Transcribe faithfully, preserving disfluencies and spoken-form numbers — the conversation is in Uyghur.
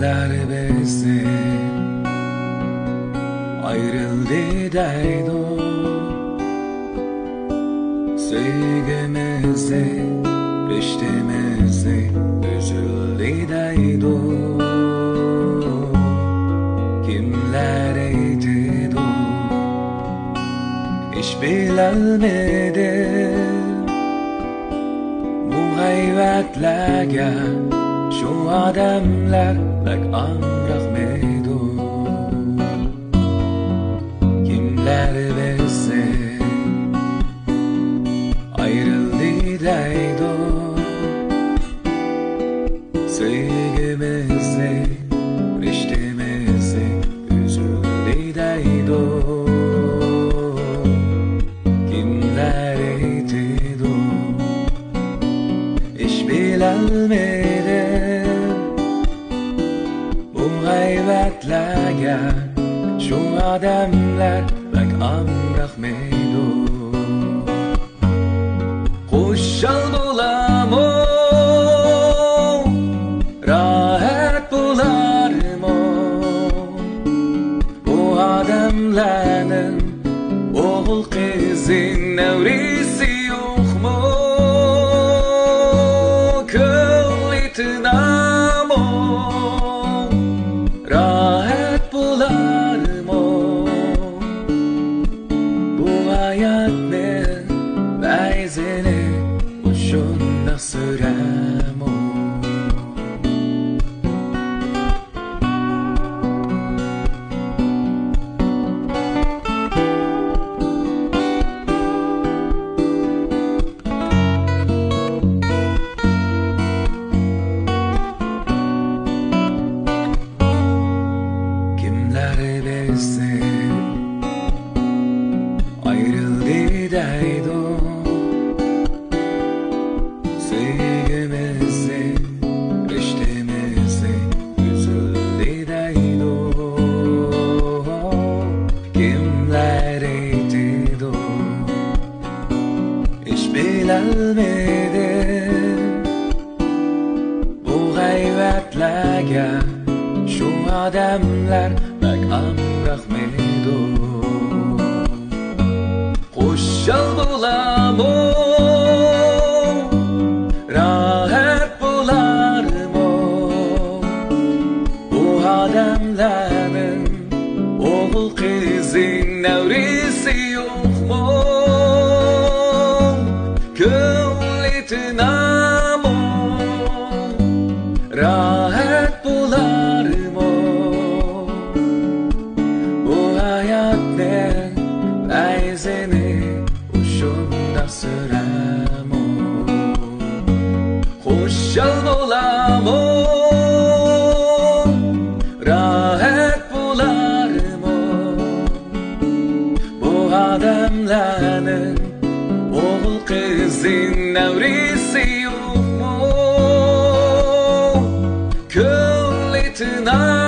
بىزنى ئايرىلدى دەيدۇ. سۆيگۈمىزنى، رىشتىمىزنى ئۈزۈلدى دەيدۇ. كىملەر ئېيتىدۇ، ھېچ بىلەلمىدىم. بۇ غەيۋەتلەرگە شۇ ئادەملەر بەك ئامراقمىدۇ؟ كىملەر بىزنى ئايرىلدى دەيدۇ. سۆيگۈمىزنى، رىشتىمىزنى ئۈزۈلدى دەيدۇ. كىملەر ئېيتىدۇ، ھېچ بىلەلمىدىم. بۇ غەيۋەتلەرگە شۇ ئادەملەر بەك ئامراقمىدۇ؟ خۇشال بولارمۇ، راھەت بولارمۇ؟ بۇ ئادەملەرنىڭ ئوغۇل قىزى نەۋرىسى يوقمۇ؟ كۆڭلى تىنامۇ، راھەت بولارمۇ؟ بۇ ھاياتنىڭ پەيزىنى ئۇ شۇنداق سۈرەرمۇ؟ كىملەر بىزنى ئايرىلدى دەيدۇ؟ سۆيگۈمىزنى، رىشتىمىزنى ئۈزۈلدى دەيدۇ. كىملەر ئېيتىدۇ، ھېچ بىلەلمىدىم. بۇ غەيۋەتلەرگە شۇ ئادەملەر بەك ئامراقمىدۇ؟ خۇشال بولارمۇ، راھەت بولارمۇ؟ بۇ ئادەملەرنىڭ ئوغۇل قىزى نەۋرىسى يوقمۇ؟ كۆڭلى تىنامۇ، راھەت بولارمۇ؟ بۇ ھاياتنىڭ پەيزىنى ئۇ شۇنداق سۈرەرمۇ؟ خۇشال بولارمۇ، راھەت بولارمۇ؟ بۇ ئادەملەرنىڭ ئوغۇل قىزى نەۋرىسى يوقمۇ؟ كۆڭلى تىنامۇ،